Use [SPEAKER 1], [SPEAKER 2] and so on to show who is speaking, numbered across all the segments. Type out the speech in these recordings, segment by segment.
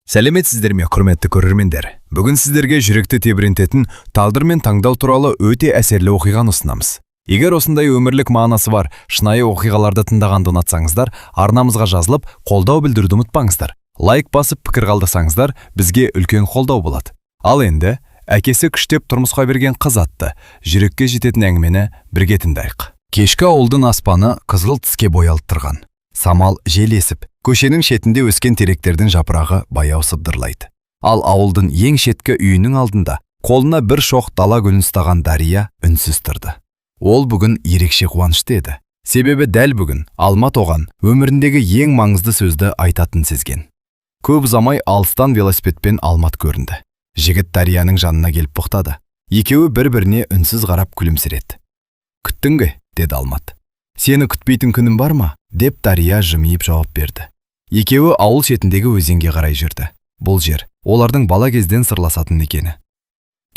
[SPEAKER 1] Сәлеметсіздер ме, құрметті көрермендер! Бүгін сіздерге жүректі тебірентетін тағдыр мен таңдау туралы өте әсерлі оқиғаны ұсынамыз. Егер осындай өмірлік мағынасы бар шынайы оқиғаларды тыңдағанды ұнатсаңыздар, арнамызға жазылып, қолдау білдіруді ұмытпаңыздар. Лайк басып, пікір қалдырсаңыздар, бізге үлкен қолдау болады. Ал енді «Әкесі күштеп тұрмысқа берген қыз» атты жүрекке жететін әңгімені бірге тыңдайық. Кешкі ауылдың аспаны қызғылт түске боялып тұрған. Самал жел есіп, көшенің шетінде өскен теректердің жапырағы баяу сыбдырлайды. Ал ауылдың ең шеткі үйінің алдында қолына бір шоқ дала гүлін ұстаған Дария үнсіз тұрды. Ол бүгін ерекше қуанышты еді. Себебі дәл бүгін Алмат оған өміріндегі ең маңызды сөзді айтатынын сезген. Көп ұзамай алыстан велосипедпен Алмат көрінді. Жігіт Дарияның жанына келіп тоқтады. Екеуі бір-біріне үнсіз қарап күлімсіреді. «Күттің бе?» – деді Алмат. «Сені күтпейтін күнім бар ма?» – деп Дария жымиып жауап берді. Екеуі ауыл шетіндегі өзенге қарай жүрді. Бұл жер олардың бала кезден сырласатын мекені.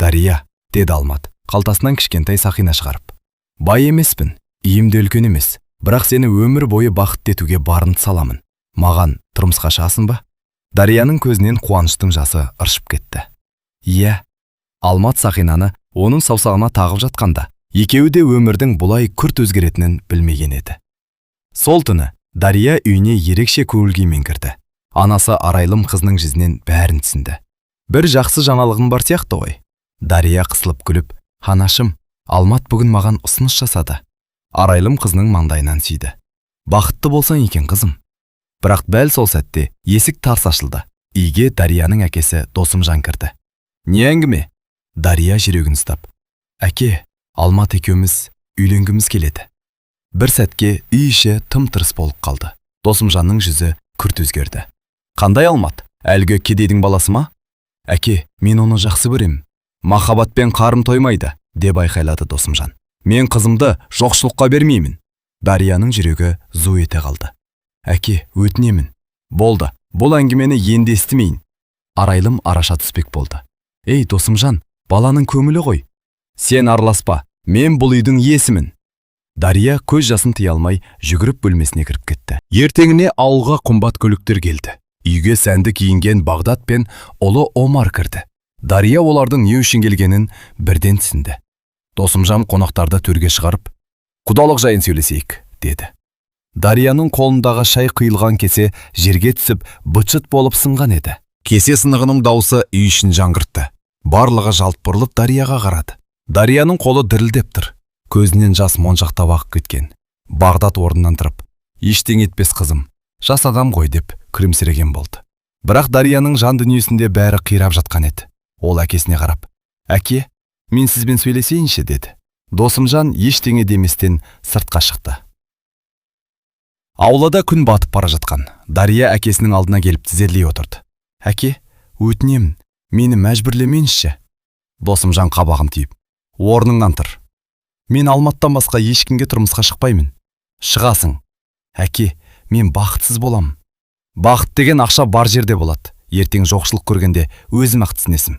[SPEAKER 1] «Дария», – деді Алмат, қалтасынан кішкентай сақина шығарып. «Бай емеспін, үйім де үлкен емес, бірақ сені өмір бойы бақытты етуге барымды саламын. Маған тұрмысқа шығасың ба?» Дарияның көзінен қуаныштың жасы ыршып кетті. «Иә». Алмат сақинаны оның саусағына тағып жатқанда, екеуі де өмірдің бұлай күрт өзгеретінін білмеген еді. Сол түні Дария үйіне ерекше көңіл күймен кірді. Анасы Арайлым қызының жүзінен бәрін түсінді. «Бір жақсы жаңалығың бар сияқты ғой». Дария қысылып күліп, «Анашым, Алмат бүгін маған ұсыныс жасады». Арайлым қызының маңдайынан сүйді. «Бақытты болсаң екен, қызым». Бірақ дәл сол сәтте есік тарс ашылды. Үйге Дарияның әкесі Досымжан кірді. «Не әңгіме?» Дария жүрегін ұстап, «Әке, Алмат екеуміз үйленгіміз келеді». Бір сәтке үй іші тым тырыс болып қалды. Досымжанның жүзі күрт өзгерді. «Қандай Алмат? Әлгі кедейдің баласы ма?» «Әке, мен оны жақсы көремін». «Махаббатпен қарын тоймайды», – деп айқайлады Досымжан. «Мен қызымды жоқшылыққа бермеймін». Дарияның жүрегі зу ете қалды. «Әке, өтінемін». «Болды, бұл әңгімені енді естімейін». Арайлым араша түспек болды. «Ей, Досымжан, баланың көңілі ғой». «Сен араласпа, мен бұл үйдің иесімін». Дария көз жасын тыя алмай, жүгіріп бөлмесіне кіріп кетті. Ертеңіне ауылға қымбат көліктер келді. Үйге сәнді киінген Бағдат пен ұлы Омар кірді. Дария олардың не үшін келгенін бірден түсінді. Досымжан қонақтарды төрге шығарып, «Құдалық жайын сөйлесейік», – деді. Дарияның қолындағы шай құйылған кесе жерге түсіп, быт-шыт болып сынған еді. Кесе сынығының даусы үй ішін жаңғыртты. Барлығы жалт бұрылып Дарияға қарады. Дарияның қолы дірілдеп тұр. Көзінен жас моншақтап ағып кеткен. Бағдат орнынан тұрып, «Ештеңе етпес, қызым, жас адам ғой», – деп күлімсіреген болды. Бірақ Дарияның жан дүниесінде бәрі қирап жатқан еді. Ол әкесіне қарап, «Әке, мен сізбен сөйлесейінші», – деді. Досымжан ештеңе деместен сыртқа шықты. Аулада күн батып бара жатқан. Дария әкесінің алдына келіп тізерлей отырды. «Әке, өтінемін, мені мәжбүрлемеңізші». Досымжан қабағын түйіп, «Орныңнан тұр». «Мен Алматтан басқа ешкімге тұрмысқа шықпаймын». «Шығасың». «Әке, мен бақытсыз боламын». «Бақыт деген ақша бар жерде болады. Ертең жоқшылық көргенде өзім ақ түсінесің».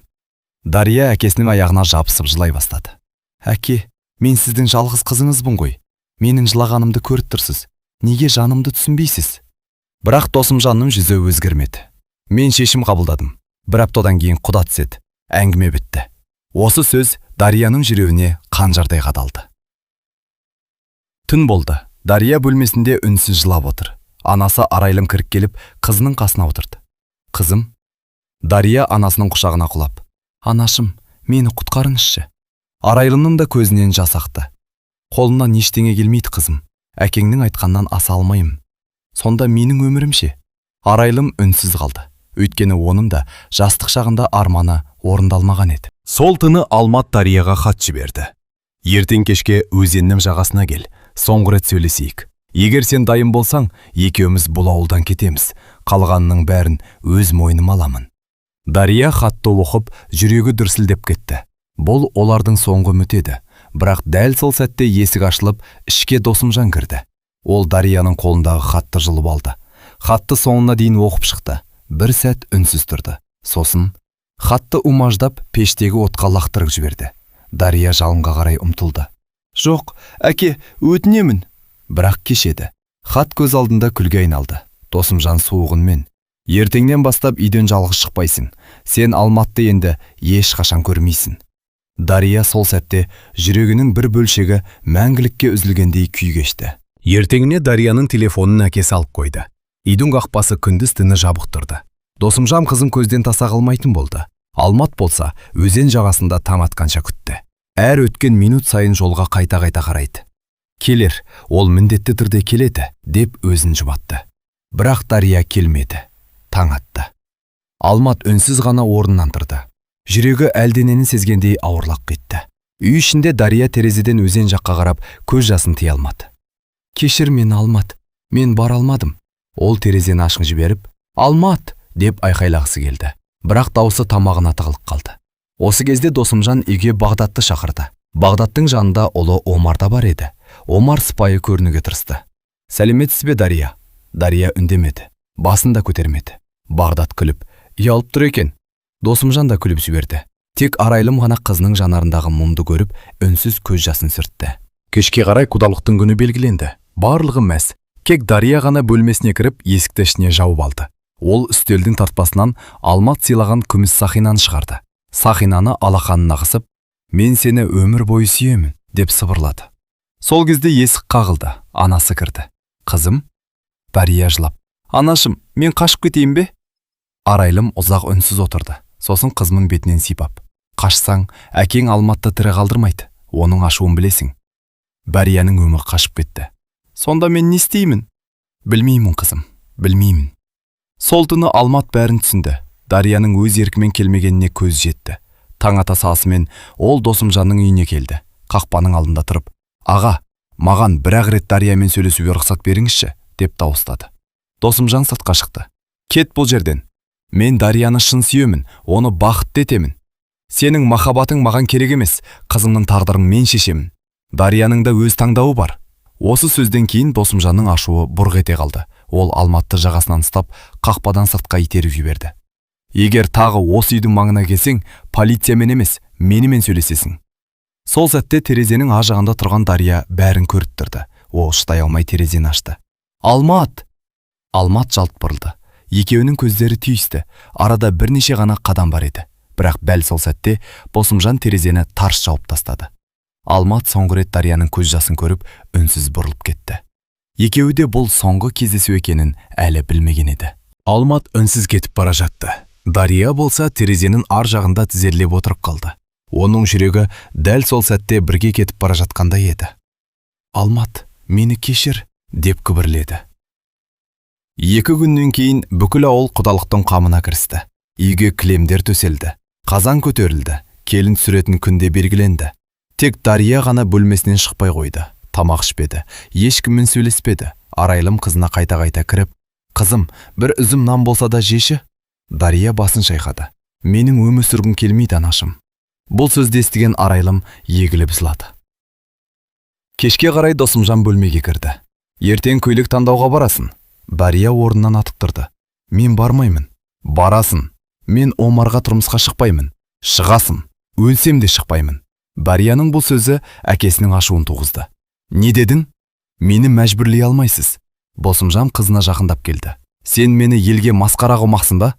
[SPEAKER 1] Дария әкесінің аяғына жабысып жылай бастады. «Әке, мен сіздің жалғыз қызыңызбын ғой. Менің жылағанымды көріп тұрсыз. Неге жанымды түсінбейсіз?» Бірақ Досымжанның жүзі өзгермеді. «Мен шешім қабылдадым. Бір аптадан кейін құда түседі. Әңгіме бітті». Осы сөз Дарияның жүрегіне қанжардай қадалды. Түн болды. Дария бөлмесінде үнсіз жылап отыр. Анасы Арайлым кіріп келіп, қызының қасына отырды. «Қызым». Дария анасының құшағына құлап, «Анашым, мені құтқарыңызшы». Арайлымның да көзінен жас ақты. «Қолымнан ештеңе келмейді, қызым. Әкеңнің айтқаннан аса алмаймын». «Сонда менің өмірім ше?» Арайлым үнсіз қалды. Өйткені оның да жастық шағында арманы орындалмаған еді. Сол түні Алмат Дарияға хат жіберді. «Ертең кешке өзеннің жағасына кел, соңғы рет сөйлесейік. Егер сен дайын болсаң, екеуміз бұл ауылдан кетеміз. Қалғанының бәрін өз мойныма аламын». Дария хатты оқып, жүрегі дүрсілдеп кетті. Бұл олардың соңғы үміті еді. Бірақ дәл сол сәтте есік ашылып, ішке Досымжан кірді. Ол Дарияның қолындағы хатты жұлып алды. Хатты соңына дейін оқып шықты. Бір сәт үнсіз тұрды. Сосын хатты умаждап, пештегі отқа лақтырып жіберді. Дария жалынға қарай ұмтылды. «Жоқ, әке, өтінемін». Бірақ кеш еді. Хат көз алдында күлге айналды. Досымжан суық үнмен, Ертеңнен бастап үйден жалғыз шықпайсың. Сен Алматты енді ешқашан көрмейсің. Дария сол сәтте жүрегінің бір бөлшегі мәңгілікке үзілгендей күй кешті.
[SPEAKER 2] Ертеңіне Дарияның телефонын әкесі алып қойды. Үйдің қақпасы күндіз түні жабық тұрды.
[SPEAKER 1] Досымжан қызын көзден таса қылмайтын болды. Алмат болса, өзен жағасында таң атқанша күтті. Әр өткен минут сайын жолға қайта-қайта қарайды. Келер, ол міндетті түрде келеді, деп өзін жұбатты. Бірақ Дария келмеді. Таң атты. Алмат үнсіз ғана орнынан тұрды. Жүрегі әлденені сезгендей ауырлап кетті. Үй ішінде Дария терезеден өзен жаққа қарап, көз жасын тыя алмады. Кешір мені, Алмат, мен бара алмадым. Ол терезені ашып жіберіп, «Алмат!» деп айқайлағысы келді. Бірақ даусы тамағына тығылып қалды. Осы кезде Досымжан үйге Бағдатты шақырды. Бағдаттың жанында ұлы Омар да бар еді. Омар сыпайы көрінуге тырысты. Сәлеметсіз бе, Дария? Дария үндемеді. Басын да көтермеді. Бағдат күліп, ұялып тұр екен. Досымжан да күліп жіберді. Тек Арайлым ғана қызының жанарындағы мұңды көріп, үнсіз көз жасын сүртті.
[SPEAKER 2] Кешке қарай құдалықтың күні белгіленді. Барлығы мәз. Тек Дария ғана бөлмесіне кіріп, есікті ішіне жауып алды.
[SPEAKER 1] Ол үстелдің тартпасынан Алмат сыйлаған күміс сақинаны шығарды. Сақинаны алақанына қысып, «Мен сені өмір бойы сүйемін», деп сыбырлады. Сол кезде есік қағылды, анасы кірді. Қызым? Дария жылап, «Анашым, мен қашып кетейін бе?» Арайлым ұзақ үнсіз отырды. Сосын қызының бетінен сипап, «Қашсаң, әкең Алматты тірі қалдырмайды, оның ашуын білесің». Дарияның өңі қашып кетті. Сонда мен не істеймін? Білмеймін, қызым, білмеймін. Сол түні Алмат бәрін түсінді. Дарияның өз еркімен келмегеніне көз жетті. Таң ата салысымен ол Досымжанның үйіне келді. Қақпаның алдында тұрып, «Аға, маған бір-ақ рет Дариямен сөйлесуге рұқсат беріңізші», деп дауыстады. Досымжан сыртқа шықты. Кет бұл жерден. Мен Дарияны шын сүйемін, оны бақытты етемін. Сенің махаббатың маған керек емес, қызымның тағдырын мен шешемін. Дарияның да өз таңдауы бар. Осы сөзден кейін Досымжанның ашуы бұрқ ете қалды. Ол Алматты жағасынан ұстап, қақпадан сыртқа итеріп жіберді. Егер тағы осы үйдің маңына келсең, полициямен емес, менімен сөйлесесің. Сол сәтте терезенің ар жағында тұрған Дария бәрін көріп тұрды. Ол шыдай алмай терезені ашты. Алмат! Алмат жалт бұрылды. Екеуінің көздері түйісті. Арада бірнеше ғана қадам бар еді. Бірақ дәл сол сәтте Досымжан терезені тарс жауып тастады. Алмат соңғы рет Дарияның көз жасын көріп, үнсіз бұрылып кетті. Екеуі де бұл соңғы кездесу екенін әлі білмеген еді.
[SPEAKER 2] Алмат үнсіз кетіп бара жатты. Дария болса терезенің ар жағында тізерлеп отырып қалды.
[SPEAKER 1] Оның жүрегі дәл сол сәтте бірге кетіп бара жатқандай еді. Алмат, мені кешір, деп күбірледі. 2 күннен кейін бүкіл ауыл құдалықтың қамына кірісті. Үйге кілемдер төселді, қазан көтерілді, келін түсіретін күн де белгіленді. Тек Дария ғана бөлмесінен шықпай қойды. Тамақ ішпеді, ешкіммен сөйлеспеді. Арайлым қызына қайта-қайта кіріп, «Қызым, бір үзім нан болса да жеші?» Дария басын шайқады. Менің өмір сүргім келмейді, анашым. Бұл сөзді естіген Арайлым егіліп жылады. Кешке қарай Досымжан бөлмеге кірді. Ертең көйлек таңдауға барасың. Дария орнынан атып тұрды. Мен бармаймын. Барасың. Мен Омарға тұрмысқа шықпаймын. Шығасың. Өлсем де шықпаймын. Дарияның бұл сөзі әкесінің ашуын туғызды. Не дедің? Мені мәжбүрлей алмайсыз. Досымжан қызына жақындап келді. Сен мені елге масқара қылмақсың ба?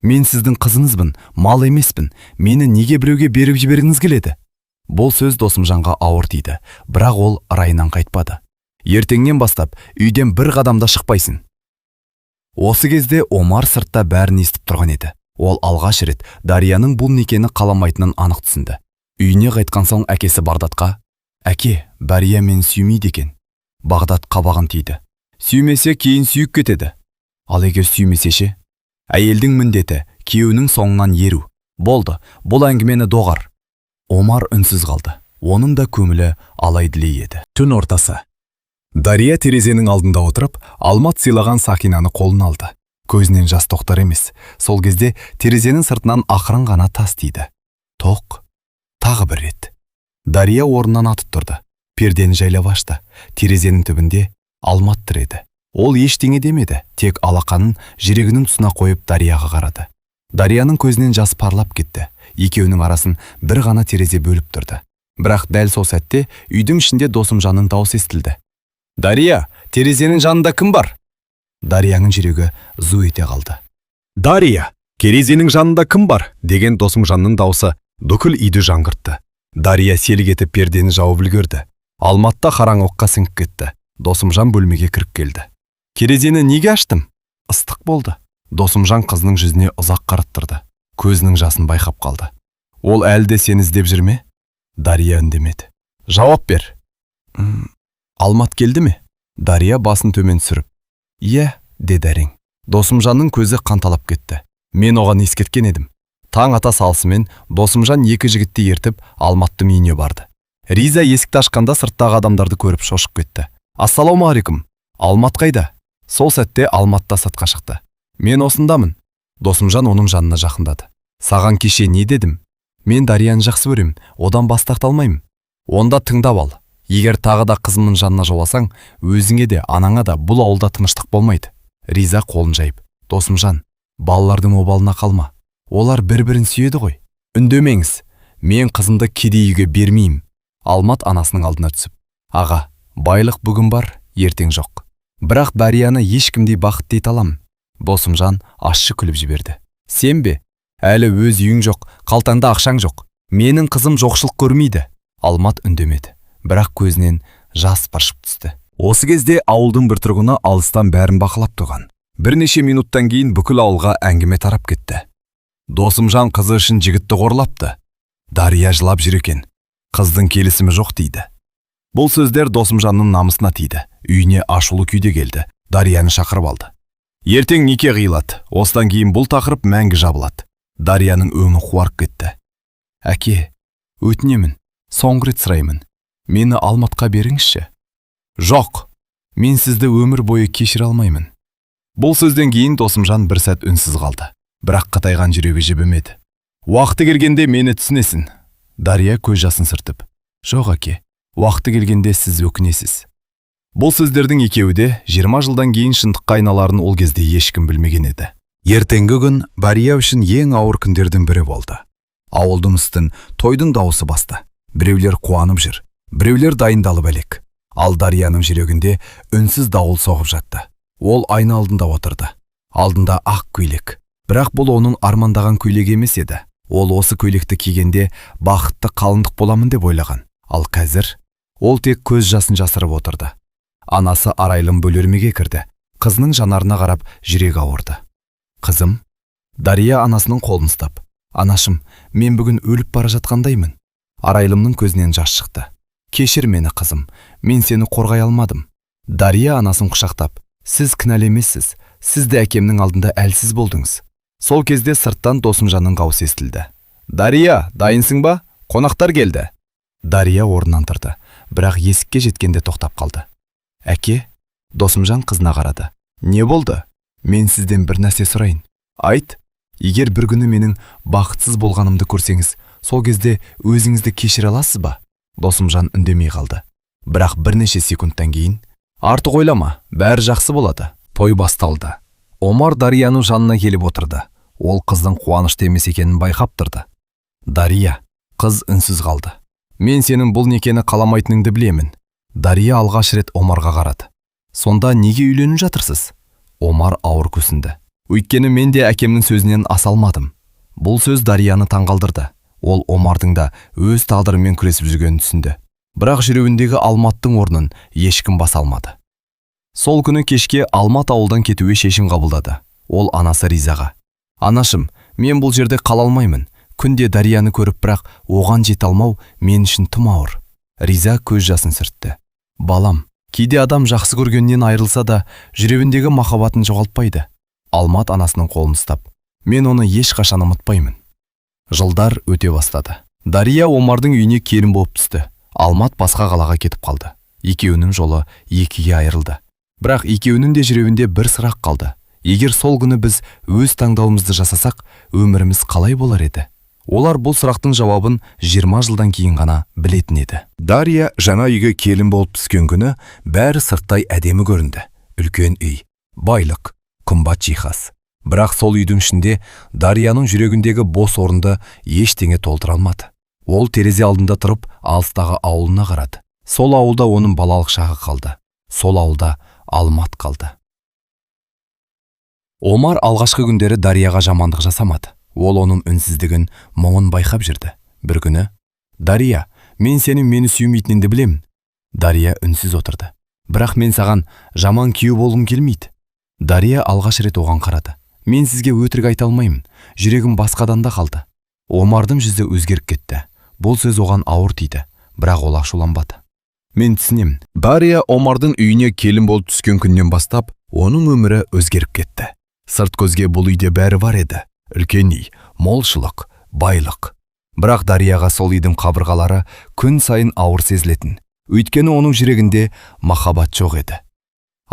[SPEAKER 1] Мен сіздің қызыңызбын, мал емеспін. Мені неге біреуге беріп жібергіңіз келеді? Бұл сөз Досымжанға ауыр тиді, бірақ ол райынан қайтпады. Ертеңнен бастап үйден бір қадамда шықпайсың. Осы кезде Омар сыртта бәрін естіп тұрған еді. Ол алғаш рет Дарияның бұл некені қаламайтынын анық түсінді. Үйіне қайтқан соң әкесі Бағдатқа, «Әке, Дария мені сүймейді екен». Бағдат қабағын түйді. Сүймесе, кейін сүйіп кетеді. Ал егер сүймесе ше? Әйелдің міндеті күйеуінің соңынан еру. Болды, бұл әңгімені доғар. Омар үнсіз қалды. Оның да көңілі алай-дүлей еді.
[SPEAKER 2] Түн ортасы. Дария терезенің алдында отырып, Алмат сыйлаған сақинаны қолына алды.
[SPEAKER 1] Көзінен жас тоқтар емес. Сол кезде терезенің сыртынан ақырын ғана тас тиді. Тоқ. Тағы бір рет. Дария орнынан атып тұрды. Пердені жайлап ашты. Терезенің түбінде Алмат тұр еді. Ол ештеңе демеді, тек алақанын жүрегінің тұсына қойып Дарияға қарады. Дарияның көзінен жас парлап кетті. Екеуінің арасын бір ғана терезе бөліп тұрды. Бірақ дәл сол сәтте үйдің ішінде Досымжанның даусы естілді. Дария, терезенің жанында кім бар? Дарияның жүрегі зу ете қалды. Дария, терезенің жанында кім бар? Деген Досымжанның даусы бүкіл үйді жаңғыртты. Дария селк етіп пердені жауып үлгерді. Алмат та қараңғылыққа сіңіп кетті. Досымжан бөлмеге кіріп келді. Терезені неге аштым? Ыстық болды. Досымжан қызының жүзіне ұзақ қарап. Көзінің жасын байқап қалды. Ол әлі де сені іздеп жүр ме? Дария үндемеді. Жауап бер. Алмат келді ме? Дария басын төмен түсіріп. Иә, деді әрең. Досымжанның көзі қанталап кетті. Мен оған ескерткен едім. Таң ата салысымен Досымжан екі жігітті ертіп Алматтың үйіне барды. Риза есікті ашқанда сырттағы адамдарды көріп шошып кетті. Ассалаумағалейкум. Алмат қайда? Сол сәтте Алмат та сыртқа шықты. Мен осындамын. Досымжан оның жанына жақындады. Саған кеше не дедім? Мен Дарияны жақсы көрем, одан бас тарта алмаймын. Онда тыңдап ал. Егер тағы да қызымның жанына жоласаң, өзіңе де, анаңа да бұл ауылда тыныштық болмайды. Риза қолын жайып. Досымжан, балалардың обалына қалма. Олар бір-бірін сүйеді ғой. Үндемеңіз. Мен қызымды кедей үйге бермеймін. Алмат анасының алдына түсіп. Аға, байлық бүгін бар, ертең жоқ. Бірақ Дарияны ешкімдей бақытты ете аламын. Досымжан ащы күліп жіберді. Сен бе? Әлі өз үйің жоқ, қалтаңда ақшаң жоқ. Менің қызым жоқшылық көрмейді. Алмат үндемеді, бірақ көзінен жас баршып түсті. Осы кезде ауылдың бір тұрғыны алыстан бәрін бақылап тұрған. Бірнеше минуттан кейін бүкіл ауылға әңгіме тарап кетті. Досымжан қызы үшін жігітті қорлапты. Дария жылап жүр екен. Қыздың келісімі жоқ дейді. Бұл сөздер Досымжанның намысына тиді. Үйіне ашулы күйде келді. Дарияны шақырып алды. Ертең неке қиылады. Осыдан кейін бұл тақырып мәңгі жабылады. Дарияның өңі қуарып кетті. Әке, өтінемін, соңғы рет сұраймын. Мені Алматқа беріңізші. Жоқ, мен сізді өмір бойы кешіре алмаймын. Бұл сөзден кейін Досымжан бір сәт үнсіз қалды. Бірақ қатайған жүрегі жібімеді. Уақыты келгенде мені түсінесің. Дария көз жасын сүртіп. Жоқ, әке, уақыты келгенде сіз өкінесіз. Бұл сөздердің екеуі де 20 жылдан кейін шындыққа айналарын ол кезде ешкім білмеген еді. Ертеңгі күн Дария үшін ең ауыр күндердің бірі болды. Ауылдың үстін тойдың дауысы басты. Біреулер қуанып жүр, біреулер дайындалып әлек. Ал Дарияның жүрегінде үнсіз дауыл соғып жатты. Ол айна алдында отырды. Алдында ақ көйлек. Бірақ бұл оның армандаған көйлегі емес еді. Ол осы көйлекті кигенде бақытты қалыңдық боламын деп ойлаған. Ал қазір ол тек көз жасын жасырып отырды. Анасы Арайлым бөлмеге кірді. Қызының жанарына қарап жүрегі ауырды. Қызым, Дария анасының қолын ұстап. Анашым, мен бүгін өліп бара жатқандаймын. Арайлымның көзінен жас шықты. Кешір мені, қызым, мен сені қорғай алмадым. Дария анасын құшақтап, сіз кінәлі емессіз, сіз де әкемнің алдында әлсіз болдыңыз. Сол кезде сырттан Досымжанның даусы естілді. Дария, дайынсың ба? Қонақтар келді. Дария орнынан тұрды, бірақ есікке жеткенде тоқтап қалды. Әке, Досымжан қызына қарады. Не болды? Мен сізден бір нәрсе сұрайын. Айт, егер бір күні менің бақытсыз болғанымды көрсеңіз, сол кезде өзіңізді кешіре аласыз ба? Досымжан үндемей қалды. Бірақ бірнеше секундтан кейін, артық ойлама, бәрі жақсы болады. Той басталды. Омар Дарияның жанына келіп отырды. Ол қыздың қуанышты емес екенін байқап тұрды. Дария, қыз үнсіз қалды. Мен сенің бұл некені қаламайтыныңды білемін. Дария алғаш рет Омарға қарады. Сонда неге үйленіп жатырсыз? Омар ауыр күрсінді. Өйткені мен де әкемнің сөзінен аса алмадым. Бұл сөз Дарияны таңғалдырды. Ол Омардың да өз тағдырымен күресіп жүргенін түсінді. Бірақ жүрегіндегі Алматтың орнын ешкім баса алмады. Сол күні кешке Алмат ауылдан кетуге шешім қабылдады. Ол анасы Ризаға: Анашым, мен бұл жерде қала алмаймын. Күнде Дарияны көріп, бірақ оған жете алмау мен үшін тым ауыр. Риза көз жасын сүртті. Балам, кейде адам жақсы көргеннен айырылса да, жүрегіндегі махаббатын жоғалтпайды. Алмат анасының қолын ұстап, мен оны ешқашан ұмытпаймын. Жылдар өте бастады. Дария Омардың үйіне келін болып түсті. Алмат басқа қалаға кетіп қалды. Екеуінің жолы екіге айырылды. Бірақ екеуінің де жүрегінде бір сұрақ қалды. Егер сол күні біз өз таңдауымызды жасасақ, өміріміз қалай болар еді? Олар бұл сұрақтың жауабын 20 жылдан кейін ғана білетін еді.
[SPEAKER 3] Дария жаңа үйге келін болып түскен күні бәрі сырттай әдемі көрінді. Үлкен үй, байлық, қымбат жиһаз. Бірақ сол үйдің ішінде Дарияның жүрегіндегі бос орынды ештеңе толтыра алмады. Ол терезе алдында тұрып, алыстағы ауылына қарады. Сол ауылда оның балалық шағы қалды. Сол ауылда Алмат қалды. Омар алғашқы күндері Дарияға жамандық жасамады. Ол оның үнсіздігін, мұңын байқап жүрді. Бір күні: «Дария, мен сенің мені сүймейтініңді білемін». Дария үнсіз отырды. «Бірақ мен саған жаман күйеу болғым келмейді». Дария алғаш рет оған қарады. «Мен сізге өтірік айта алмаймын. Жүрегім басқа адамда қалды». Омардың жүзі өзгеріп кетті. Бұл сөз оған ауыр тиді, бірақ ол ашуланбады. «Мен түсінемін».
[SPEAKER 1] Дария Омардың үйіне келін болып түскен күннен бастап, оның өмірі өзгеріп кетті. Сырт көзге бұл үйде бәрі бар еді. Үлкен үй, молшылық, байлық. Бірақ Дарияға сол үйдің қабырғалары күн сайын ауыр сезілетін. Өйткені оның жүрегінде махаббат жоқ еді.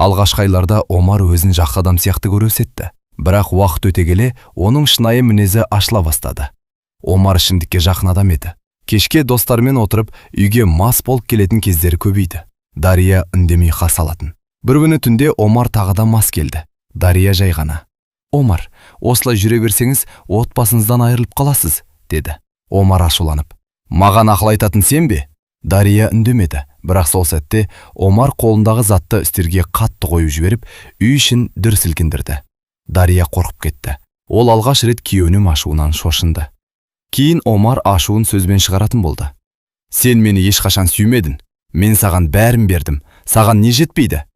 [SPEAKER 1] Алғашқы айларда Омар өзін жақсы адам сияқты көрсетті. Бірақ уақыт өте келе оның шынайы мінезі ашыла бастады. Омар ішімдікке жақын адам еді. Кешке достарымен отырып, үйге мас болып келетін кездері көбейді. Дария үндемей қарсы алатын. Бір күні түнде Омар тағы да мас келді. Дария жай ғана: «Омар, осылай жүре берсеңіз, отбасыңыздан айырылып қаласыз», – деді. Омар ашуланып: «Маған ақыл айтатын сен бе?» Дария үндемеді, бірақ сол сәтте Омар қолындағы затты үстелге қатты қойып жіберіп, үй ішін дүр сілкіндірді. Дария қорқып кетті. Ол алғаш рет күйеуінің ашуынан шошынды. Кейін Омар ашуын сөзбен шығаратын болды. «Сен мені ешқашан сүймедің. Мен саған бәрін бердім. Саған не жетпейді?»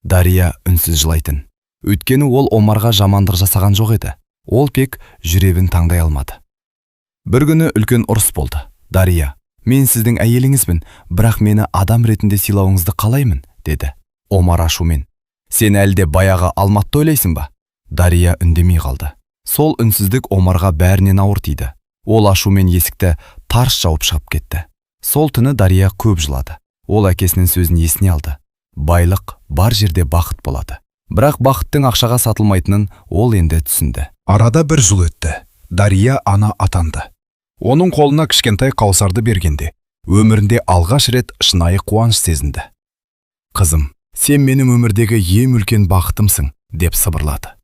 [SPEAKER 1] Дария үнсіз жылайтын. Өйткені ол Омарға жамандық жасаған жоқ еді. Ол тек жүрегін таңдай алмады. Бір күні үлкен ұрыс болды. Дария: «Мен сіздің әйеліңізбін, бірақ мені адам ретінде сыйлауыңызды қалаймын», – деді. Омар ашумен: «Сен әлі де баяғы Алматты ойлайсың ба?» Дария үндемей қалды. Сол үнсіздік Омарға бәрінен ауыр тиді. Ол ашумен есікті тарс жауып шығып кетті. Сол түні Дария көп жылады. Ол әкесінің сөзін есіне алды. Байлық бар жерде бақыт болады. Бірақ бақыттың ақшаға сатылмайтынын ол енді түсінді.
[SPEAKER 2] Арада бір жыл өтті. Дария ана атанды. Оның қолына кішкентай Қаусарды бергенде, өмірінде алғаш рет шынайы қуаныш сезінді.
[SPEAKER 3] «Қызым, сен менің өмірдегі ең үлкен бақытымсың», – деп сыбырлады.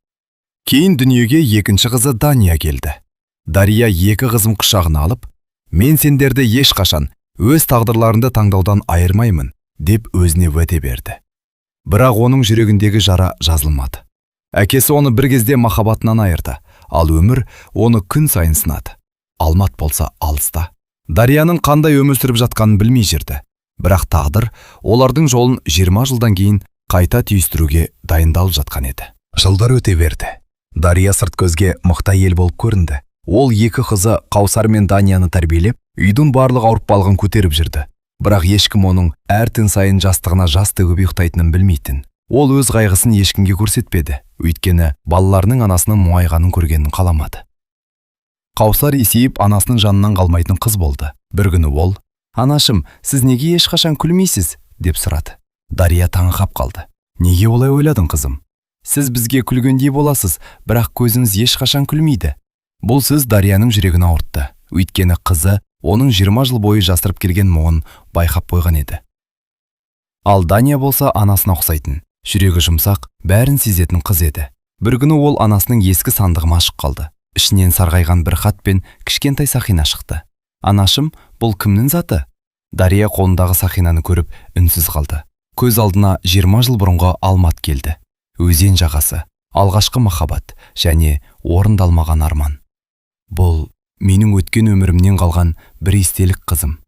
[SPEAKER 3] Кейін дүниеге екінші қызы Дания келді. Дария екі қызын құшағына алып, «Мен сендерді ешқашан өз тағдырларыңды таңдаудан айырмаймын», – деп өзіне уәде берді. Бірақ оның жүрегіндегі жара жазылмады. Әкесі оны бір кезде махаббатынан айырды, ал өмір оны күн сайын сынады. Алмат болса алыста. Дарияның қандай өмір сүріп жатқанын білмей жүрді. Бірақ тағдыр олардың жолын 20 жылдан кейін қайта түйістіруге дайындалып жатқан еді.
[SPEAKER 1] Жылдар өте берді. Дария сырт көзге мықты әйел болып көрінді. Ол екі қызы Қаусар мен Данияны тәрбиелеп, үйдің барлық ауыртпалығын көтеріп жүрді. Бірақ ешкім оның әр түн сайын жастығына жас төгіп ұйықтайтынын білмейтін. Ол өз қайғысын ешкімге көрсетпеді, өйткені балаларының анасының мұңайғанын көргенін қаламады. Қаусар есейіп, анасының жанынан қалмайтын қыз болды. Бір күні ол: «Анашым, сіз неге ешқашан күлмейсіз?» – деп сұрады. Дария таңырқап қалды. «Неге олай ойладың, қызым?» «Сіз бізге күлгендей боласыз, бірақ көзіңіз ешқашан күлмейді». Бұл сөз Дарияның жүрегін ауыртты. Өйткені қызы оның 20 жыл бойы жасырып келген мұңын байқап қойған еді. Ал Дания болса анасына ұқсайтын, жүрегі жұмсақ, бәрін сезетін қыз еді. Бір күні ол анасының ескі сандығын ашып қалды. Ішінен сарғайған бір хат пен кішкентай сақина шықты. «Анашым, бұл кімнің заты?» Дария қолындағы сақинаны көріп үнсіз қалды. Көз алдына 20 жыл бұрынғы Алмат келді. Өзен жағасы, алғашқы махаббат және орындалмаған арман. «Бұл менің өткен өмірімнен қалған бір естелік, қызым».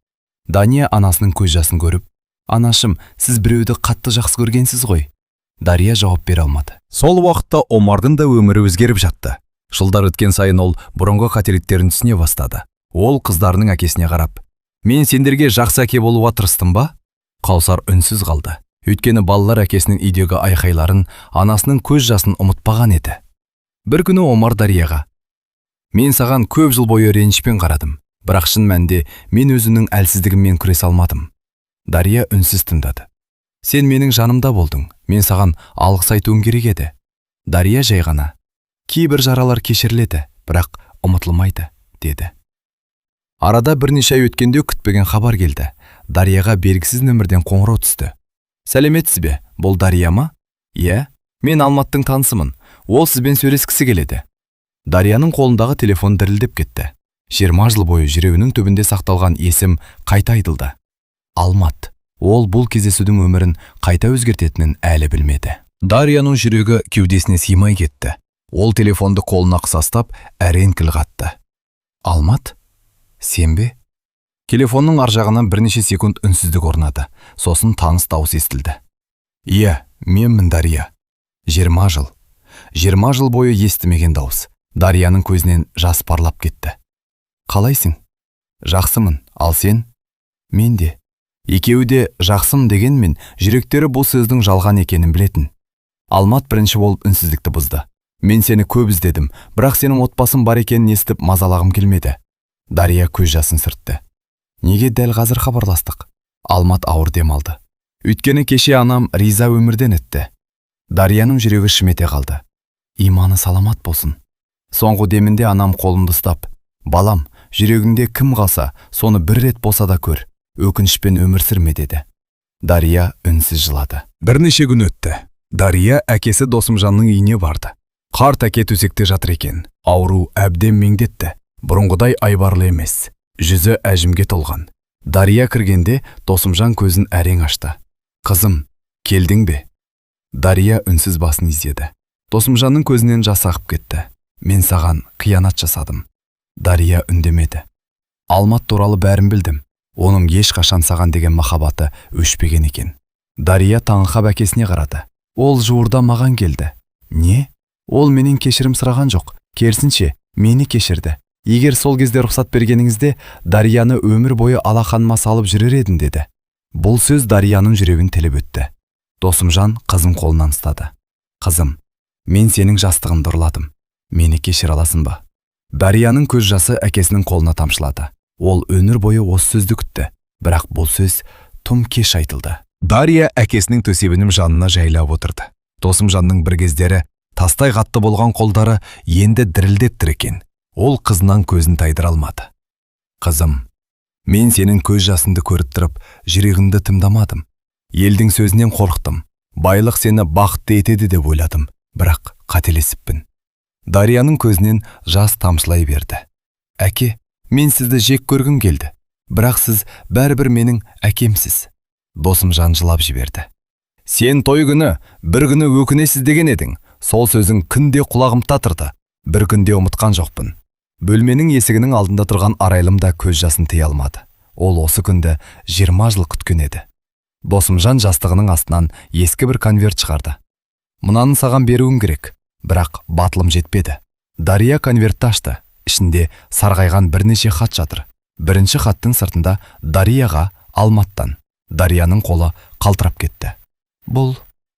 [SPEAKER 1] Дания анасының көз жасын көріп: «Анашым, сіз біреуді қатты жақсы көргенсіз ғой». Дария жауап бере алмады. Сол уақытта Омардың да өмірі өзгеріп жатты. Жылдар өткен сайын ол бұрынғы қателіктерін түсіне бастады. Ол қыздарының әкесіне қарап: «Мен сендерге жақсы әке болуға тырыстым ба?» Қаусар үнсіз қалды. Өйткені балалар әкесінің үйдегі айқайларын, анасының көз жасын ұмытпаған еді. Бір күні Омар Дарияға: «Мен саған көп жыл бойы ренішпен қарадым, бірақ шын мәнінде мен өзімнің әлсіздігіммен күресе алмадым». Дария үнсіз тыңдады. «Сен менің жанымда болдың, мен саған алғыс айтуым керек еді». Дария жай ғана: «Кейбір жаралар кешіріледі, бірақ ұмытылмайды», – деді. Арада бірнеше ай өткенде күтпеген хабар келді. Дарияға белгісіз нөмірден қоңырау түсті. «Сәлеметсіз бе, бұл Дария ма?» «Иә, мен Алматтың танысымын. Ол сізбен сөйлескісі келеді». Дарияның қолындағы телефон дірілдеп кетті. 20 жыл бойы жүрегінің түбінде сақталған есім қайта айтылды. Алмат. Ол бұл кездесудің өмірін қайта өзгертетінін әлі білмеді. Дарияның жүрегі кеудесіне сыймай кетті. Ол телефонды қолына қыса ұстап, әрең тіл қатты. «Алмат, сен бе?» Телефонның ар жағынан бірнеше секунд үнсіздік орнады. Сосын таныс дауыс естілді. «Иә, менмін, Дария». 20 жыл. 20 жыл бойы естімеген дауыс. Дарияның көзінен жас парлап кетті. «Қалайсың?» «Жақсымын, ал сен?» «Мен де». Екеуі де жақсым дегенмен, жүректері бұл сөздің жалған екенін білетін. Алмат бірінші болып үнсіздікті бұзды. «Мен сені көп іздедім, бірақ сенің отбасың бар екенін естіп мазалағым келмеді». Дария көз жасын сүртті. «Неге дәл қазір хабарластық?» Алмат ауыр дем алды. «Өйткені кеше анам Риза өмірден өтті». Дарияның жүрегі шым ете қалды. «Иманы саламат болсын. Соңғы демінде анам қолымды ұстап, балам, жүрегіңде кім қалса, соны бір рет болса да көр, өкінішпен өмір сүрме деді». Дария үнсіз жылады.
[SPEAKER 2] Бірнеше күн өтті. Дария әкесі Досымжанның үйіне барды. Қарт әке төсекте жатыр екен. Ауру әбден меңдетті. Бұрынғыдай айбарлы емес. Жүзі әжімге толған.
[SPEAKER 1] Дария кіргенде Досымжан көзін әрең ашты. «Қызым, келдің бе?» Дария үнсіз басын изеді. Досымжанның көзінен жас ағып кетті. «Мен саған қиянат жасадым». Дария үндемеді. «Алмат туралы бәрін білдім. Оның ешқашан саған деген махаббаты өшпеген екен». Дария таңырқап әкесіне қарады. «Ол жуырда маған келді». «Не?» «Ол менен кешірім сұраған жоқ. Керісінше, мені кешірді. Егер сол кезде рұқсат бергеніңізде, Дарияны өмір бойы алақаныма салып жүрер едім деді». Бұл сөз Дарияның жүрегін тіліп өтті. Досымжан қызын қолынан ұстады. «Қызым, мен сенің жастығыңды ұрладым. Мені кешіре аласың ба?» Дарияның көз жасы әкесінің қолына тамшылады. Ол өмір бойы осы сөзді күтті. Бірақ бұл сөз тым кеш айтылды.
[SPEAKER 3] Дария әкесінің төсегінің жанына жайлап отырды. Досымжанның бір кездері тастай қатты болған қолдары енді дірілдеп тұр екен. Ол қызынан көзін тайдыра алмады.
[SPEAKER 1] «Қызым, мен сенің көз жасыңды көріп тұрып, жүрегіңді тыңдамадым. Елдің сөзінен қорықтым. Байлық сені бақытты етеді деп ойладым, бірақ қателесіппін». Дарияның көзінен жас тамшылай берді. «Әке, мен сізді жек көргім келді, бірақ сіз бәрібір менің әкемсіз». Досымжан жылап жіберді. «Сен той күні, бір күні өкінесіз деген едің. Сол сөзің күнде құлағымда тұрды. Бір күнде ұмытқан жоқпын». Бөлменің есігінің алдында тұрған Арайлым да көз жасын тыя алмады. Ол осы күнді 20 жыл күткен еді. Досымжан жастығының астынан ескі бір конверт шығарды. «Мынаны саған беруім керек, бірақ батылым жетпеді». Дария конвертті ашты. Ішінде сарғайған бірнеше хат жатыр. Бірінші хаттың сыртында: «Дарияға Алматтан». Дарияның қолы қалтырап кетті. «Бұл?»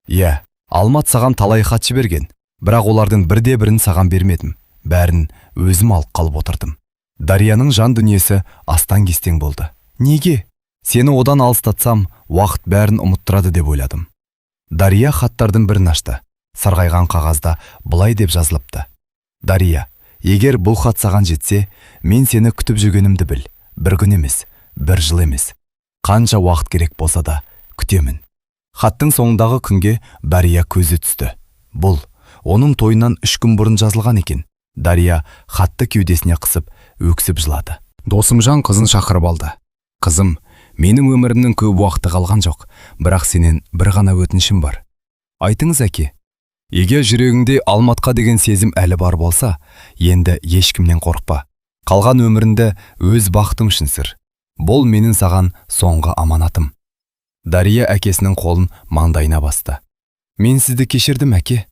[SPEAKER 1] «Иә, Алмат саған талай хат жіберген, бірақ олардың бірде бірін саған бермедім. Бәрін өзім алып қалып отырдым». Дарияның жан дүниесі астан-кестең болды. «Неге?» «Сені одан алыстатсам, уақыт бәрін ұмыттырады деп ойладым». Дария хаттардың бірін ашты. Сарғайған қағазда былай деп жазылыпты: «Дария, егер бұл хат саған жетсе, мен сені күтіп жүргенімді біл. Бір күн емес, бір жыл емес. Қанша уақыт керек болса да, күтемін». Хаттың соңындағы күнге Дария көзі түсті. Бұл оның тойынан 3 күн бұрын жазылған екен. Дария хатты кеудесіне қысып, өксіп жылады.
[SPEAKER 2] Досымжан қызын шақырып алды. «Қызым, менің өмірімнің көп уақыты қалған жоқ, бірақ сенен бір ғана өтінішім бар».
[SPEAKER 1] «Айтыңыз, әке». «Егер жүрегіңде Алматқа деген сезім әлі бар болса, енді ешкімнен қорықпа. Қалған өміріңді өз бақытың үшін сүр. Бұл менің саған соңғы аманатым». Дария әкесінің қолын маңдайына басты. «Мен сізді кешірдім, әке».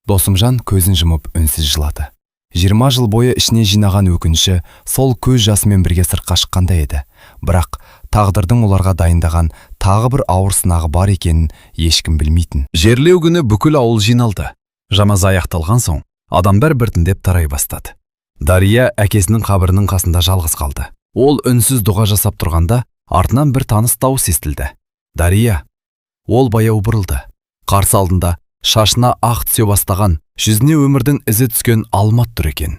[SPEAKER 1] Досымжан көзін жұмып үнсіз жылады. 20 жыл бойы ішіне жинаған өкініші сол көз жасымен бірге сыртқа шыққандай еді. Бірақ тағдырдың оларға дайындаған тағы бір ауыр сынағы бар екенін ешкім білмейтін.
[SPEAKER 2] Жерлеу күні бүкіл ауыл жиналды. Жаназа аяқталған соң, адамдар біртіндеп тарай бастады. Дария әкесінің қабірінің қасында жалғыз қалды.
[SPEAKER 1] Ол үнсіз дұға жасап тұрғанда, артынан бір таныс дауыс естілді. «Дария!» Ол баяу бұрылды. Қарсы алдында шашына ақ түсе бастаған, жүзіне өмірдің ізі түскен Алмат тұр екен.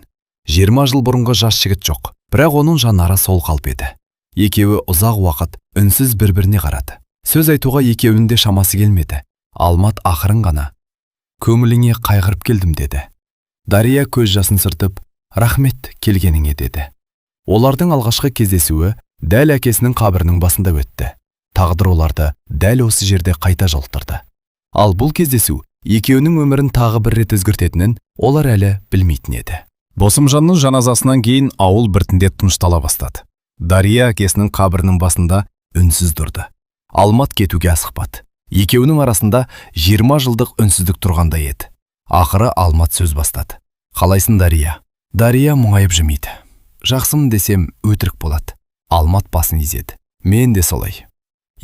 [SPEAKER 1] 20 жыл бұрынғы жас жігіт жоқ, бірақ оның жанары сол қалпы еді. Екеуі ұзақ уақыт үнсіз бір-біріне қарады. Сөз айтуға екеуінің де шамасы келмеді. Алмат ақырын ғана: «Көңіліңе қайғырып келдім», – деді. Дария көз жасын сүртіп, «Рахмет келгеніңе», – деді. Олардың алғашқы кездесуі дәл әкесінің қабірінің басында өтті. Тағдыр оларды дәл осы жерде қайта жолықтырды. Ал бұл кездесу
[SPEAKER 2] Екеуінің өмірін тағы бір рет өзгертетінін олар әлі білмейтін еді.
[SPEAKER 1] Досымжанның жаназасынан кейін ауыл біртіндеп тыныштала бастады. Дария әкесінің қабірінің басында
[SPEAKER 2] үнсіз тұрды. Алмат кетуге асықпады. Екеуінің арасында 20 жылдық үнсіздік тұрғандай еді. Ақыры Алмат сөз бастады. Қалайсың, Дария? Дария мұңайып жымиды. Жақсымын десем, өтірік болады. Алмат басын изеді. Мен де солай.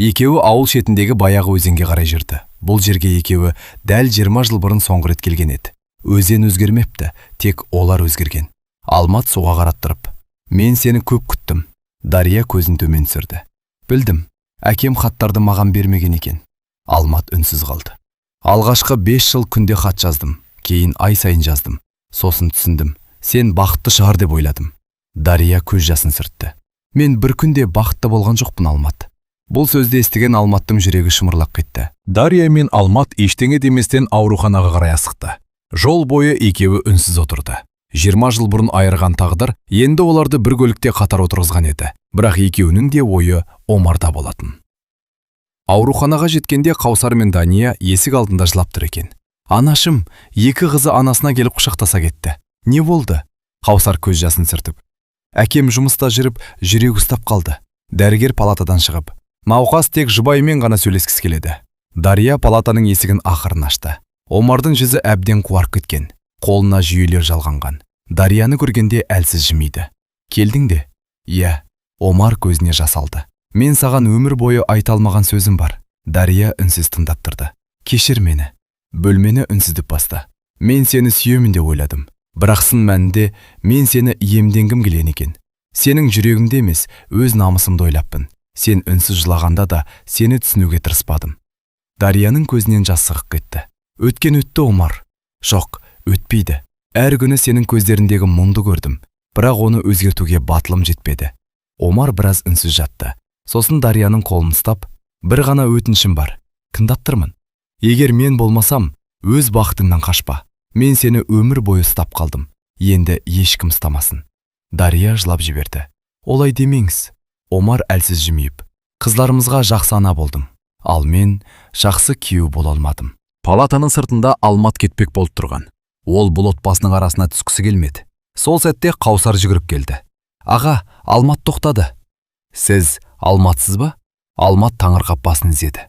[SPEAKER 2] Екеуі ауыл шетіндегі баяғы өзенге қарай жүрді. Бұл жерге екеуі дәл 20 жыл бұрын соңғы рет келген еді. Өзен өзгермепті, тек олар өзгерген. Алмат суға қараттырып, мен сені көп күттім. Дария көзін төмен түсірді. Білдім, әкем хаттарды маған бермеген екен. Алмат үнсіз қалды. Алғашқы 5 жыл күнде хат жаздым, кейін ай сайын жаздым. Сосын түсіндім, сен бақытты шығар деп ойладым. Дария көз жасын сүртті. Мен бір күнде бақытты болған жоқпын, Алмат. Бұл сөзді естіген Алматтың жүрегі шымырлап кетті.
[SPEAKER 1] Дария мен Алмат ештеңе деместен ауруханаға қарай асықты. Жол бойы екеуі үнсіз отырды. 20 жыл бұрын айырған тағдыр енді оларды бір көлікте қатар отырғызған еді. Бірақ екеуінің де ойы Омарда болатын. Ауруханаға жеткенде Қаусар мен Дания есік алдында жылап тұр екен. Анашым, екі қызы анасына келіп құшақтаса кетті. Не болды? Қаусар көз жасын сүртіп. Әкем жұмыста жүріп, жүрегі ұстап қалды. Дәрігер палатадан шығып, науқас тек жұбайымен ғана сөйлескісі келеді. Дария палатаның есігін ақырын ашты. Омардың жүзі әбден қуарып кеткен. Қолына жүйелер жалғанған. Дарияны көргенде әлсіз жымиды. Келдің де? Иә. Омар көзіне жас алды. Мен саған өмір бойы айта алмаған сөзім бар. Дария үнсіз тыңдап тұрды. Кешір мені. Бөлмені үнсіздік басты. Мен сені сүйемін деп ойладым. Бірақ сын мәнінде мен сені иемденгім келген екен. Сенің жүрегіңде емес, өз намысымды ойлаппын. Сен үнсіз жылағанда да сені түсінуге тырыспадым. Дарияның көзінен жас сығып кетті. Өткен өтті, Омар. Жоқ, өтпейді. Әр күні сенің көздеріндегі мұңды көрдім. Бірақ оны өзгертуге батылым жетпеді. Омар біраз үнсіз жатты. Сосын Дарияның қолын ұстап, бір ғана өтінішім бар. Тыңдап тұрмын. Егер мен болмасам, өз бақытыңнан қашпа. Мен сені өмір бойы ұстап қалдым. Енді ешкім ұстамасын. Дария жылап жіберді. Олай демеңіз. Омар әлсіз жымиып. Қызларымызға жақсы ана болдым. Ал мен жақсы күйеу бола алмадым. Палатаның сыртында Алмат кетпек болып тұрған. Ол бұл отбасының арасына түскісі келмеді. Сол сәтте Қаусар жүгіріп келді. Аға, Алмат тоқтады. Сіз Алматсыз ба? Алмат таңырқап басын изеді.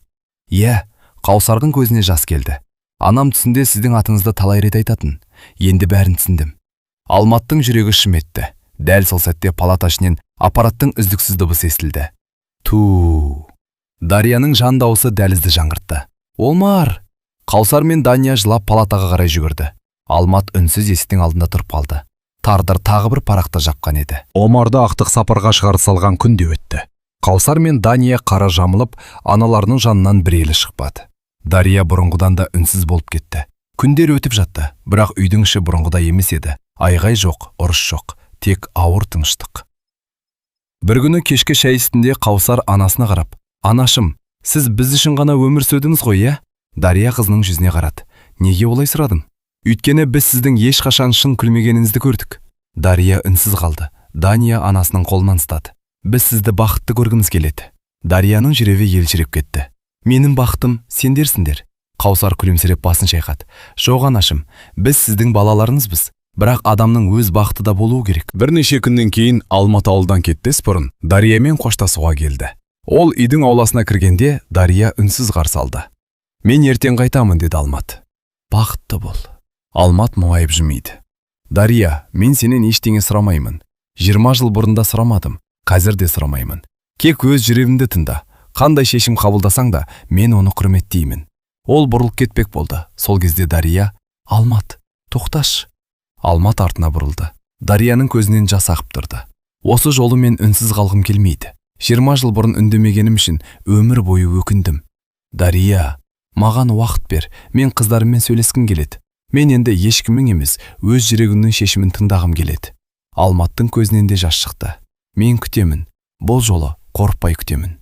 [SPEAKER 1] Иә, Қаусардың көзіне жас келді. Анам түсінде сіздің атыңызды талай рет айтатын. Енді бәрін түсіндім. Алматтың жүрегі шым етті. Дәл сол сәтте палата ішінен аппараттың үздіксіз дыбысы естілді. Ту. Дарияның жан дауысы дәлізді жаңғыртты. Омар! Қаусар мен Дания жылап палатаға қарай жүгірді. Алмат үнсіз есіктің алдында тұрып қалды. Тағдыр тағы бір парақты жапқан еді.
[SPEAKER 2] Омарды ақтық сапарға шығарып салған күн де өтті. Қаусар мен Дания қара жамылып, аналарының жанынан бір елі шықпады. Дария бұрынғыдан да үнсіз болып кетті. Күндер өтіп жатты, бірақ үйдің іші бұрынғыдай емес еді. Айғай жоқ, ұрыс жоқ, тек ауыр тыныштық. Бір күні кешкі шай үстінде Қаусар анасына қарап, «Анашым, сіз біз үшін ғана өмір сүрдіңіз ғой, иә?» Дария қызының жүзіне қарады. Неге олай сұрадың? Өйткені біз сіздің ешқашан шын күлмегеніңізді көрдік. Дария үнсіз қалды. Дания анасының қолынан ұстады. Біз сізді бақытты көргіміз келеді. Дарияның жүрегі елжіреп кетті. Менің бақытым сендерсіңдер. Қаусар күлімсіреп басын шайқады. Жоқ, анашым, біз сіздің балаларыңызбыз. Бірақ адамның өз бақыты да болуы керек.
[SPEAKER 1] Бірнеше күннен кейін Алмат ауылдан кетпес бұрын Дариямен қоштасуға келді. Ол үйдің ауласына кіргенде Дария үнсіз қарсы алды. Мен ертең қайтамын, деді Алмат.
[SPEAKER 2] Бақытты бол. Алмат мұңайып жымиды. Дария, мен сенен ештеңе сұрамаймын. 20 жыл бұрын да сұрамадым, қазір де сұрамаймын. Тек өз жүрегіңді тыңда. Қандай шешім қабылдасаң да, мен оны құрметтеймін. Ол бұрылып кетпек болды. Сол кезде Дария, Алмат, тоқташы. Алмат артына бұрылды. Дарияның көзінен жас ағып тұрды. Осы жолы мен үнсіз қалғым келмейді. 20 жыл бұрын үндемегенім үшін өмір бойы өкіндім. Дария, маған уақыт бер, мен қыздарыммен сөйлескім келеді. Мен енді ешкімнің емес, өз жүрегімнің шешімін тыңдағым келеді. Алматтың көзінен де жас шықты. Мен күтемін. Бұл жолы қорықпай күтемін.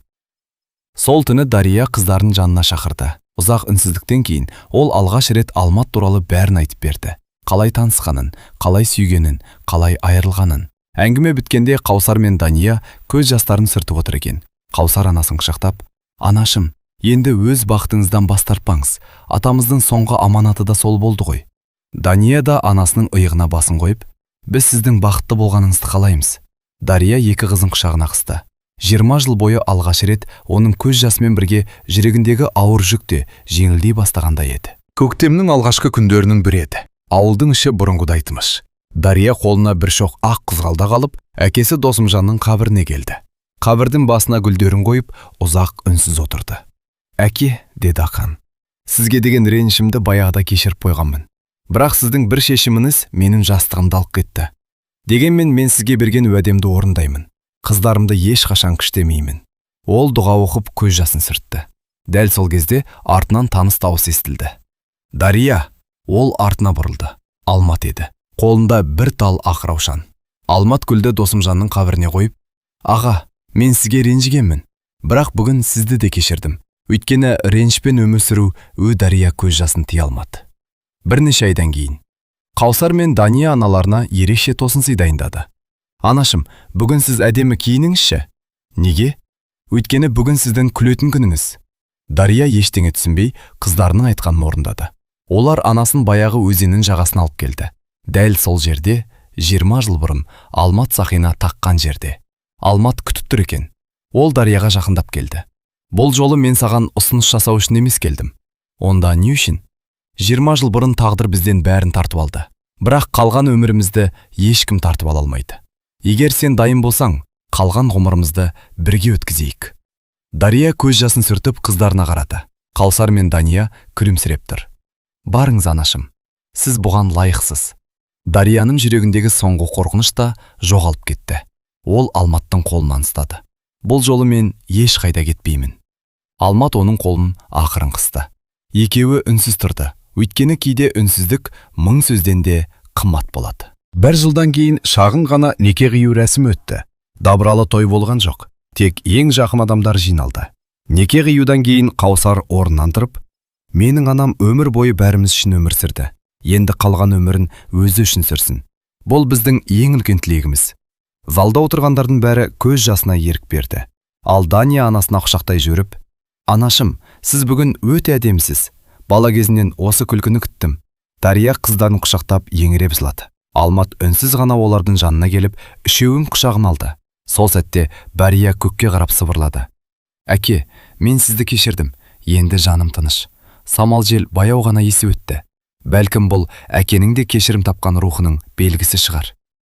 [SPEAKER 2] Сол түні Дария қыздарын жанына шақырды. Ұзақ үнсіздіктен кейін ол алғаш рет Алмат туралы бәрін айтып берді. Қалай танысқанын, қалай сүйгенін, қалай айырылғанын. Әңгіме біткенде Қаусар мен Дания көз жастарын сүртіп отыр екен. Қаусар анасын құшақтап, «Анашым, Енді өз бақытыңыздан бас тартпаңыз. Атамыздың соңғы аманаты да сол болды ғой. Дания да анасының иығына басын қойып, біз сіздің бақытты болғаныңызды қалаймыз. Дария екі қызын құшағына қысты. 20 жыл бойы алғаш рет оның көз жасымен бірге жүрегіндегі ауыр жүк те жеңілдей бастағандай еді.
[SPEAKER 3] Көктемнің алғашқы күндерінің бірі еді. Ауылдың іші бұрынғыдай тыныш. Дария қолына бір шоқ ақ қызғалдақ алып, әкесі Досымжанның қабіріне келді.
[SPEAKER 2] Қабірдің басына гүлдерін қойып, ұзақ үнсіз отырды. Әке, деді Ақан, сізге деген ренішімді баяғыда кешіріп қойғанмын. Бірақ сіздің бір шешіміңіз менің жастығымды алып кетті. Дегенмен мен сізге берген уәдемді орындаймын. Қыздарымды ешқашан күштемеймін. Ол дұға оқып көз жасын сүртті. Дәл сол кезде артынан таныс дауыс естілді. Дария! Ол артына бұрылды. Алмат еді. Қолында бір тал ақ раушан. Алмат гүлді Досымжанның қабіріне қойып, аға, мен сізге ренжігенмін. Бірақ бүгін сізді де кешірдім. Өйткені ренішпен өмір сүру Дария көз жасын тыя алмады. Бірнеше айдан кейін Қаусар мен Дания аналарына ерекше тосын сый дайындады. Анашым, бүгін сіз әдемі киініңізші. Неге? Өйткені бүгін сіздің күлетін күніңіз. Дария ештеңе түсінбей, қыздарының айтқанын орындады. Олар анасын баяғы өзеннің жағасына алып келді. Дәл сол жерде, 20 жыл бұрын Алмат сақина таққан жерде. Алмат күтіп тұр екен. Ол Дарияға жақындап келді. Бұл жолы мен саған ұсыныс жасау үшін емес келдім. Онда не үшін? 20 жыл бұрын тағдыр бізден бәрін тартып алды. Бірақ қалған өмірімізді ешкім тартып ала алмайды. Егер сен дайын болсаң, қалған ғұмырымызды бірге өткізейік. Дария көз жасын сүртіп қыздарына қарады. Қаусар мен Дания күлімсіреп тұр. Барыңыз, анашым, сіз бұған лайықсыз. Дарияның жүрегіндегі соңғы қорқыныш та жоғалып кетті. Ол Алматтың қолынан ұстады. Бұл жолы мен ешқайда кетпеймін. Алмат оның қолын ақырын қысты. Екеуі үнсіз тұрды. Өйткені кейде үнсіздік мың сөзден де қымбат болады.
[SPEAKER 3] Бір жылдан кейін шағын ғана неке қию рәсімі өтті. Дабыралы той болған жоқ. Тек ең жақын адамдар жиналды. Неке қиюдан кейін Қаусар орнынан тұрып, менің анам өмір бойы бәріміз үшін өмір сүрді. Енді қалған өмірін өзі үшін сүрсін. Бұл біздің ең үлкен тілегіміз. Залда отырғандардың бәрі көз жасына ерік берді. Ал Дания анасына құшақтай жүріп, анашым, сіз бүгін өте әдемісіз. Бала кезімнен осы күлкіні күттім. Дария қыздарын құшақтап еңіреп жылады. Алмат үнсіз ғана олардың жанына келіп, үшеуін құшағына алды. Сол сәтте Дария көкке қарап сыбырлады. Әке, мен сізді кешірдім. Енді жаным тыныш. Самал жел баяу ғана есіп өтті. Бәлкім бұл әкенің де кешірім тапқан рухының белгісі шығар.